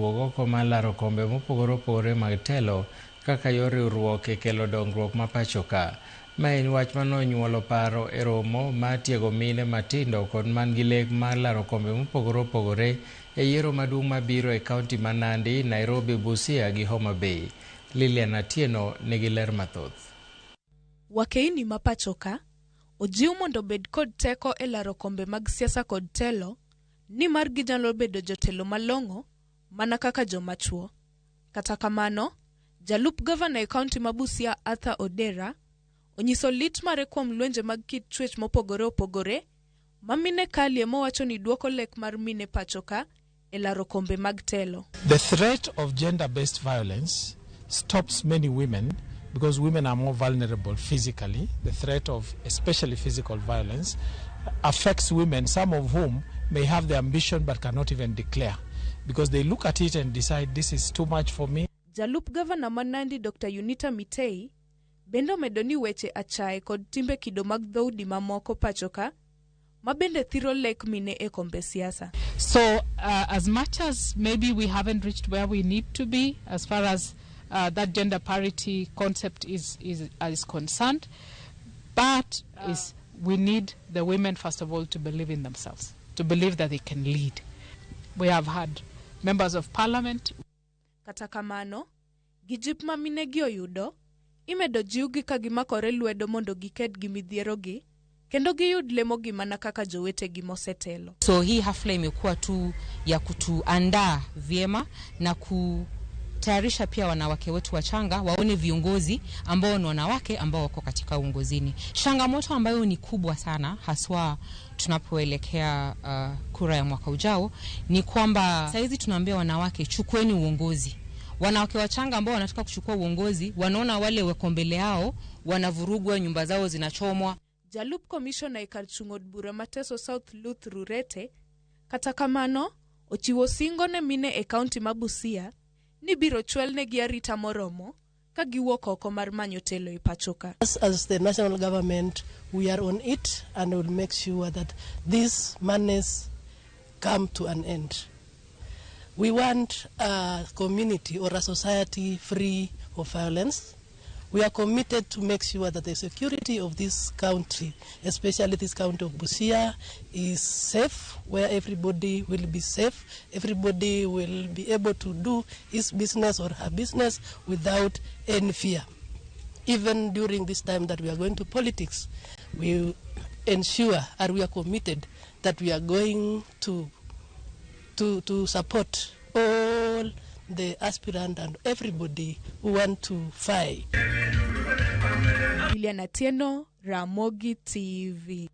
owuok oko mar laro kombe mopogore opogore mag telo kaka yor riwruok e kelo dongruok ma pacho ka. Ma en wach manonyuolo paro e romo mar tiego mine matindo kod man gi lek mar laro kombe mopogore opogore e yiero maduong' mabiro e kaunti ma Nandi, Nairobi, Busia gi Homa Bay. Lilian Atieno nigi ler mathoth. Wakeini ma pacho ka ojiw mondo obed kod teko e laro kombe mag siasa kod telo nimar ginyalo bedo jotelo malong'o mana kaka joma chuo. Kata kamano, jalup gavana e kaunti ma Busia Arthur Odera onyiso lit mare kuom lwenje mag kit chwech mopogore opogore ma mine kalie mowacho ni duoko lek mar mine pacho ka e laro kombe mag telo. The threat of gender-based violence stops many women because women are more vulnerable physically. The threat of especially physical violence affects women, some of whom may have the ambition but cannot even declare because they look at it and decide, "This is too much for me." Jalup gavana ma Nandi Dr. Yunita Mitei bende omedo ni weche achaye kod timbe kido mag dhoudi mamoko pacho ka ma bende thiro lek mine e kombe siasa. So, as much as maybe we haven't reached where we need to be as far as that gender parity concept is concerned, but is we need the women, first of all, to believe in themselves, to believe that they can lead. We have had members of parliament. Kata kamano, gi jip ma minegi oyudo, imedo jiwgi ka gimakore lwedo mondo giked gi midhierogi kendo giyud lemogi mana kaka jowetegi mosetelo. So hii hafla imekuwa tu ya kutuandaa vyema na kutayarisha pia wanawake wetu wachanga waone viongozi ambao ni wanawake ambao wako katika uongozini. Changamoto ambayo ni kubwa sana haswa tunapoelekea kura ya mwaka ujao ni kwamba saizi tunaambia wanawake, "Chukueni uongozi." Wanawake wachanga ambao wanataka kuchukua uongozi wanaona wale wako mbele yao wanavurugwa, nyumba zao zinachomwa. Jalup komishona e kar chung' od bura ma Teso South Luth Rurete, kata kamano, ochiwo singo ne mine e kaunti ma Busia ni biro chwelnegi arita moromo ka giwuok oko mar manyo telo e pacho ka. As the national government, we are on it and will make sure that these monies come to an end. We want a community or a society free of violence. We are committed to make sure that the security of this country, especially this county of Busia, is safe, where everybody will be safe, everybody will be able to do his business or her business without any fear. Even during this time that we are going to politics, we ensure and we are committed that we are going to support all the aspirant and everybody who want to fight. Lilian Atieno, Ramogi TV.